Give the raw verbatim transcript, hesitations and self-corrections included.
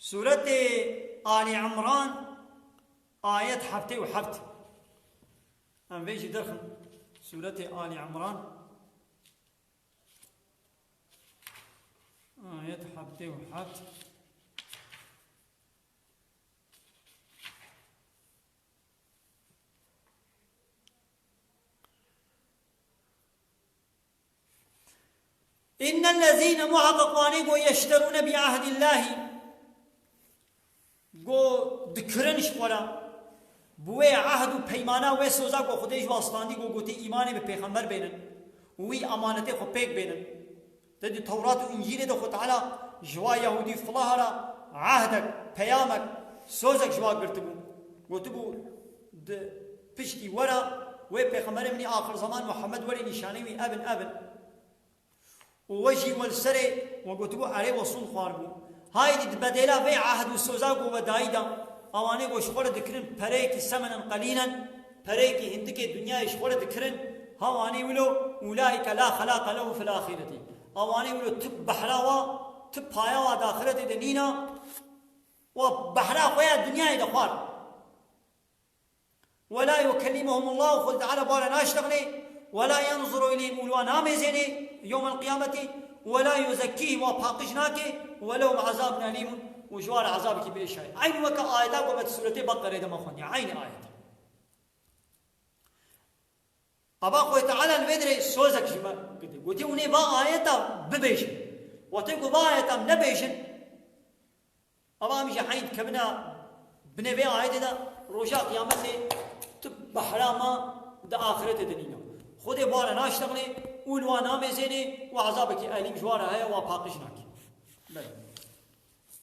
Sûretê Alî Imran, ayet heftê û heft. Em vê jî derxin. Sûretê Alî Imran, ayet heftê û heft. Înnellezîne, muheqeq wanê ku, yeşterûne bi ehdillahî, ku dikirin ji xwe re, bi wê ehd û peymana, wê soza ku Xwedê ji wan standî, ku gotî, îmanê bi pêxember bênin û wî emanetê xwe pêk bênin. Te di Tewrat û Încîlê de Xwe Teala ji wa Yehûdî filaha re ehdek, peyamek, sozek ji wa girtibû. Gotibû, di piştî we re wê pêxemberê min ê axir zeman Muhammed werê, nîşanê wî ev in, ev in. Û we jî we li serê we gotibû, erê, we sûnd xwaribû. Haydî di bedêla vê ehd û soza ku we dayî de, ewanê ku ji xwe re dikirin pereyekî, semenen qelîlen, pereyekî hindikê dinyayê ji xwe re dikirin, ha wanê wilo, ulaîke la xelaqa lehu fil axîretî. Ewanê wilo ti behra wa, ti paya wa di axîretê de nîna, wa behra xwe ya dinyayê de xwar. Ve la yukellimuhumullahu, Xwedê Teala bi wan re naştexnê, ve la yenzuru ileyhim, û li wan namêzênê, yewmel qiyameti, ve la yuzekkîhim, wan paqij nake, ve lehum azabun elîmun, û ji wan re azabekî bi êş heye. Eynî weke ayeta ku me di sûretê Beqerê de me xwendiye. Eynî ayet. Ava Xwedê Teala li vê derê sozek ji me girtî. Gotî, hûn ê va ayeta bibêjin. Wextê ku va ayeta nebêjin, ava em jî heyn dikevine binê vê ayetê de, roja qiyametê tu behra me di axîretê de nîne. Xwedê bi wan re naştexnê û li wan namêzênê û ezabekî elîm ji wan re heye, wan paqij nake. Belê.